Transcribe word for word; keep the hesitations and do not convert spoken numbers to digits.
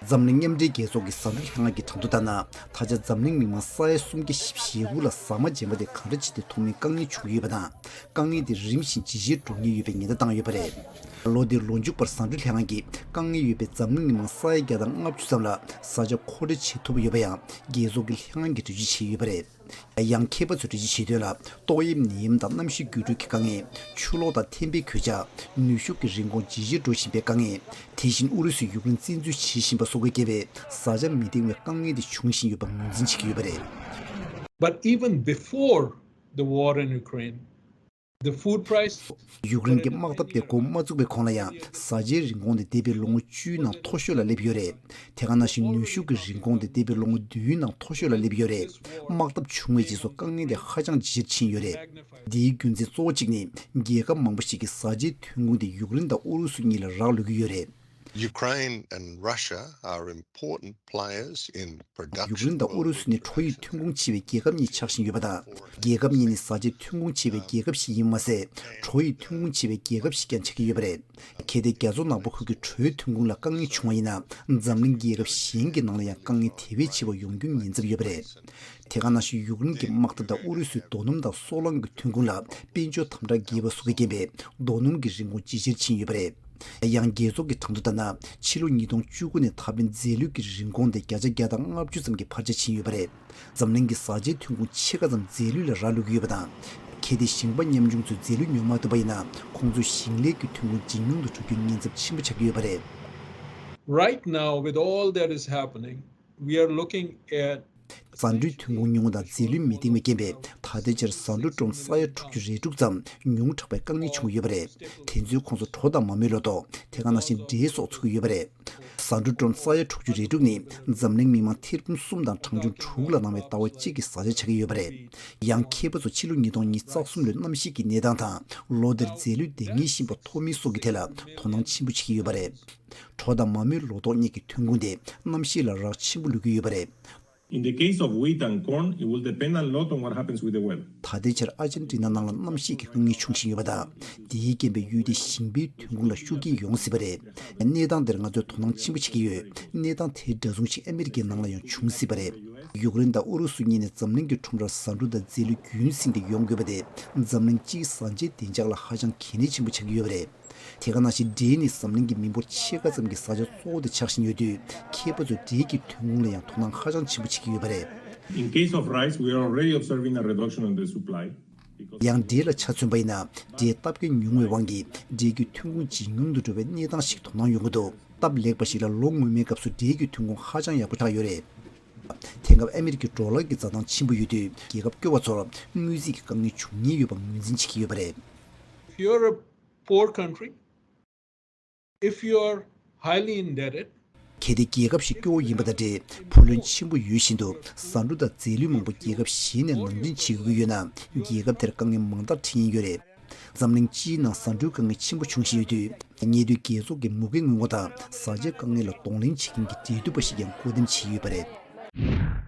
འཛམ་གླིང་མཉམ་འབྲེལ་རྒྱལ་ཚོགས་ཀྱི་ཟ་འབྲུ་ལྷན་ཁང་གི་གྲངས་ཐོ་ལྟར་ན། ད་ཆ་འཛམ་གླིང་མི་མང་ས་ཡ་སུམ་བརྒྱ་བཞི་བཅུ་ཞེ་དགུ་ལ་ཟ་མ་རྗེན་པ་དེ་གང་འདྲ་བྱས་ཏེ་ཐོབ་མིན་དཀའ་ངལ་བྱུང་གི་ཡོད་པ་དང་། དཀའ་ངལ་དེ་རིམ་བཞིན་ཇེ་ཆེར་འགྲོ་ངེས་ཡོད་པའི་ཉེན་བརྡ་བཏང་ཡོད་པ་རེད། ལོ་འདིར་ལོ་མཇུག་བར་ཟ་འབྲུ་ལྷན་ཁང་གིས་དཀའ་ངལ་ཡོད་པའི་འཛམ་གླིང་མི་མང་ས་ཡ་བརྒྱ་དང་ལྔ་བཅུ་ཙམ་ལ་ཟ་ཆ་མཁོ་སྤྲོད་བྱེད་ཐུབ་ཡོད་པ་ཡང་རྒྱལ་ཚོགས་ཀྱི་ལྷན་ཁང་གིས་འགྲེལ་བརྗོད་བྱས་ཡོད་པ་རེད། ཡང་མཁས་པ་ཚོས་འགྲེལ་བརྗོད་བྱས་དོན་ལ། ཏོག་དབྱིབས་ནད་ཡམས་དང་གནམ་གཤིས་འགྱུར་འགྲོས་ཀྱི་དཀའ་ངལ། ཆུ་ལོག་དང་ཐན་པའི་གོད་ཆག་ནུས་ཤུགས་ཀྱི་རིན་གོང་ཇེ་ཆེར་འགྲོ་བཞིན་པའི་དཀའ་ངལ། དེ་བཞིན་ཨུ་རུ་སུས་ཡུཀ་རེན་བཙན་འཛུལ་བྱེད་བཞིན་པ་སོགས་ཀྱི་རྐྱེན་པས་ཟ་ཆ་མི་འདང་བའི་དཀའ་ངལ་དེ་འབྱུང་བཞིན་ཡོད་པ་ངོས་འཛིན་བྱེད་ཀྱི་ཡོད་པ་རེད། But even before the war in Ukraine, the food price ཡུཀ་རེན་གྱི་དམག་འཐབ་དེ་འགོ་མ་བཙུགས་པའི་གོང་ལ་ཡང་ཟ་ཆའི་རིན་གོང་དེ་འདས་པའི་ལོ་ངོ་བཅུའི་ནང་མཐོ་ཤོས་ལ་སླེབས་ཡོད་རེད། དེ་ག་ནང་བཞིན་ནུས་ཤུགས་ཀྱི་རིན་གོང་དེ་འདས་པའི་ལོ་ངོ་བདུན་ནང་མཐོ་ཤོས་ལ་སླེབས་ཡོད་རེད། དམག་འཐབ་བྱུང་བའི་རྗེས་སུ་དཀའ་ངལ་དེ་ཧ་ཅང་ཇེ་ཆེར་ཕྱིན་ཡོད་རེད། འདིའི་རྒྱུ་མཚན་གཙོ་བོ་གཅིག་ནི། རྒྱལ་ཁབ་མང་པོ་ཞིག་གིས་ཟ་ཆའི་ཐོན་ཁུངས་དེ་ཡུཀ་རེན་དང་ཨུ་རུ་སུ་གཉིས་ལ་རག་ལུས་ཀྱི་ཡོད་རེད། Ukraine and Russia are important players in production. ཡུཀ་རེན་དང་ཨུ་རུ་སུ་ནི་བྲོ་ཡི་ཐོན་ཁུངས་ཆེ་བའི་རྒྱལ་ཁབ་གཉིས་ཆགས་བཞིན་ཡོད་པ་དང་། རྒྱལ་ཁབ་གཉིས་ནི་ཟ་ཆའི་ཐོན་ཁུངས་ཆེ་བའི་རྒྱལ་ཁབ་ཞིག་ཡིན་པ་མ་ཟད། བྲོ་ཡི་ཐོན་ཁུངས་ཆེ་བའི་རྒྱལ་ཁབ་ཞིག་ཀྱང་ཆགས་ཀྱི་ཡོད་པ་རེད། གལ་ཏེ་རྒྱ་མཚོ་ནག་པོ་ཁུལ་གྱི་བྲོའི་ཐོན་ཁུངས་ལ་དཀའ་ངལ་བྱུང་བ་ཡིན་ན། འཛམ་གླིང་རྒྱལ་ཁབ་གཞན་གྱི་ནང་ལ་ཡང་དཀའ་ངལ་དེ་བས་ཆེ་བ་ཡོང་རྒྱུ་ཉེན་ཚབས་ཡོད་པ་རེད། དེ་ག་ནང་བཞིན་ཡུཀ་རེན་གྱི་དམག་འཐབ་དང་ཨུ་རུ་སུའི་རྡོ་སྣུམ་དང་སོལ་རླངས་ཀྱི་ཐོན་ཁུངས་ལ་དཔལ་འབྱོར་དམ་དྲག་བརྒྱབ་པ་སོགས་ཀྱི་རྐྱེན་པས་རྡོ་སྣུམ་གྱི་རིན་གོང་ཇེ་ཆེར་ཕྱིན་ཡོད་པ་རེད། ཡང་རྒྱལ་ཚོགས་ཀྱི་གྲངས་ཐོ་ལྟར་ན། ཕྱི་ལོ་ཉིས་སྟོང་བཅུ་དགུ་ནས་ད་ཕན་རྫས་ལུད་ཀྱི་རིན་གོང་དེ་བརྒྱ་ཆ་བརྒྱ་དང་ལྔ་བཅུ་ཙམ་གྱི་འཕར་ཆ་ཕྱིན་ཡོད་པ་རེད། འཛམ་གླིང་གི་ཟ་ཆའི་ཐོན་ཁུངས་ཕྱེད་ཀ་ཙམ་རྫས་ལུད་ལ་རག་ལུས་ཀྱི་ཡོད་པ་དང་། གལ་ཏེ་ཞིང་པ་ཉམ་ཆུང་ཚོས་རྫས་ལུད་ཉོ་མ་ཐུབ་པ་ཡིན་ན། ཁོང་ཚོའི་ཞིང་ལས་ཀྱི་ཐོན་ཁུངས་ཇེ་ཉུང་དུ་འགྲོ་རྒྱུའི་ཉེན་ཚབས་ཆེན་པོ་ཆགས་ཀྱི་ཡོད་པ་རེད། Right now, with all that is happening, we are looking at ཟ་འབྲུའི་ཐོན་ཁུངས་ཉུང་བ་དང་རྫས་ལུད་མི་འདང་བའི་རྐྱེན་པས། ད་ལྟའི་ཆར་ཟ་འབྲུ་ཊོན་ས་ཡ་དྲུག་ཅུ་རེ་དྲུག་ཙམ་ཉུང་དྲགས་པའི་དཀའ་ངལ་བྱུང་གི་ཡོད་པ་རེད། དེ་ཚོའི་ཁོངས་སུ་གྲོ་དང་མ་རྨོས་ལོ་ཏོག་དེ་ག་ནང་བཞིན་འབྲས་སོགས་ཚུད་ཀྱི་ཡོད་པ་རེད། ཟ་འབྲུ་ཊོན་ས་ཡ་དྲུག་ཅུ་རེ་དྲུག་ནི་འཛམ་གླིང་མི་མང་ཐེར་འབུམ་གསུམ་དང་གྲངས་ཆུང་དྲུག་ལ་གནང་བའི་ཟླ་བ་གཅིག་གི་ཟ་ཆ་ཆགས་ཀྱི་ཡོད་པ་རེད། ཡང་མཁས་པ་ཚོ་ཕྱི་ལོ་ཉིས་སྟོང་ཉི་ཤུ་རྩ་གསུམ་ལོའི་གནམ་གཤིས་ཀྱི་གནས་སྟངས་དང་། ལོ་འདིར་རྫས་ལུད་འདང་ངེས་ཤིང་པོ་ཐོབ་མིན་སོགས་ཀྱི་ཐད་ལ་དོ་སྣང་ཆེན་པོ་བྱེད་ཀྱི་ཡོད་པ་རེད། གྲོ་དང་མ་རྨོས་ལོ་ཏོག་གཉིས་ཀྱི་ཐོན་ཁུངས་དེ་གནམ་གཤིས་ལ་རག་ཆེན་པོ་ལུས་ཀྱི་ཡོད་པ་རེད། In the case of wheat and corn, it will depend a lot on what happens with the weather. ད་ལྟའི་ཆར་ཨར་ཇན་ཊི་ན་ནང་ལ་གནམ་གཤིས་ཀྱི་དཀའ་ངལ་འབྱུང་བཞིན་ཡོད་པ་དང་། དེའི་རྐྱེན་པས་ཡུལ་དེའི་ཞིང་པའི་ཐོན་ཁུངས་ལ་ཤུགས་རྐྱེན་ཡོང་སྲིད་པ་རེད། གནས་སྟངས་འདིར་ང་ཚོས་དོ་སྣང་ཆེན་པོ་བྱེད་ཀྱི་ཡོད། གནས་སྟངས་དེ་འདྲ་མཚུངས་ཤིག་ཨ་མི་རི་ཀའི་ནང་ལ་ཡང་འབྱུང་སྲིད་པ་རེད། ཡུཀ་རེན་དང་ཨུ་རུ་སུ་གཉིས་ནས་འཛམ་གླིང་གི་ཁྲོམ་རར་ཟ་འབྲུ་དང་རྫས་ལུད་རྒྱུན་བསྲིངས་ཏེ་ཡོང་དགོས་པ་དེ་འཛམ་གླིང་སྤྱིའི་ཟ་ཆའི་བདེ་འཇགས་ལ་ཧ་ཅང་གལ་གནད་ཆེན་པོ་ཆགས་ཀྱི་ཡོད་པ་རེད། དེ་ག་ནང་བཞིན་འབྲས་ནི་འཛམ་གླིང་གི་མི་འབོར་ཕྱེད་ཀ་ཙམ་གྱི་ཟ་ཆ་གཙོ་བོ་དེ་ཆགས་བཞིན་ཡོད་དུས། མཁས་པ་ཚོས་འབྲས་ཀྱི་ཐོན་ཁུངས་ལ་ཡང་དོ་སྣང་ཧ་ཅང་ཆེན་པོ་བྱེད་ཀྱི་ཡོད་པ་རེད། In case of rice, we are already observing a reduction in the supply. Because ཡང་འབྲས་ལ་ཆ་མཚོན་པ་ཡིན་ན། འབྲས་སྟབས་ཀྱིས་ཉུང་བའི་དབང་གིས་འབྲས་ཀྱི་ཐོན་ཁུངས་ཇེ་ཉུང་དུ་འགྲོ་བའི་གནས་སྟངས་ཤིག་དོ་སྣང་ཡོང་གི་འདུག་སྟབས་ལེགས་པ་ཞིག་ལ་ལོ་སྔོན་མའི་སྐབས་སུ་འབྲས་ཀྱི་ཐོན་ཁུངས་ཧ་ཅང་ཡག་པོ་ཆགས་ཡོད་རེད། དེང་སྐབས་ཨ་མི་རི་ཀའི་ཌོ་ལར་གྱི་འཛའ་ཐང་ཆེན་པོ་ཡོད་དུས། རྒྱལ་ཁབ་སྐྱོ་བ་ཚོར་དངུལ་རྩིས་ཀྱི་དཀའ་ངལ་འབྱུང་ཉེན་ཡོད་པ་ངོས་འཛིན་བྱེད་ཀྱི་ཡོད་པ་རེད། If you're a poor country, if you are highly indebted, གལ་ཏེ་རྒྱལ་ཁབ་ཞིག་སྐྱོ་བོ་ཡིན་པ་དང་འབྲེལ། བུ་ལོན་ཆེན་པོ་ཡོད་བཞིན་དུ། ཟ་འབྲུ་དང་རྫས་ལུད་མང་པོ་རྒྱལ་ཁབ་གཞན་ནས་ནང་འདྲེན་བྱེད་དགོས་ཀྱི་ཡོད་ན། རྒྱལ་ཁབ་དེར་དཀའ་ངལ་མང་དག་འཕྲད་ཉེན་ཡོད་རེད། འཛམ་གླིང་སྤྱིའི་ནང་ཟ་འབྲུའི་དཀའ་ངལ་ཆེན་པོ་འབྱུང་བཞིན་ཡོད་དུས། ཉེ་དུས་རྒྱལ་ཚོགས་ཀྱི་མུ་གེ་སྔོན་འགོག་དང་ཟ་ཆའི་དཀའ་ངལ་ལ་གདོང་ལེན་བྱེད་མཁན་གྱི་འབྲེལ་མཐུད་པ་ཞིག་ཀྱང་བསྐོ་འདེམས་བྱས་ཡོད་པ་རེད།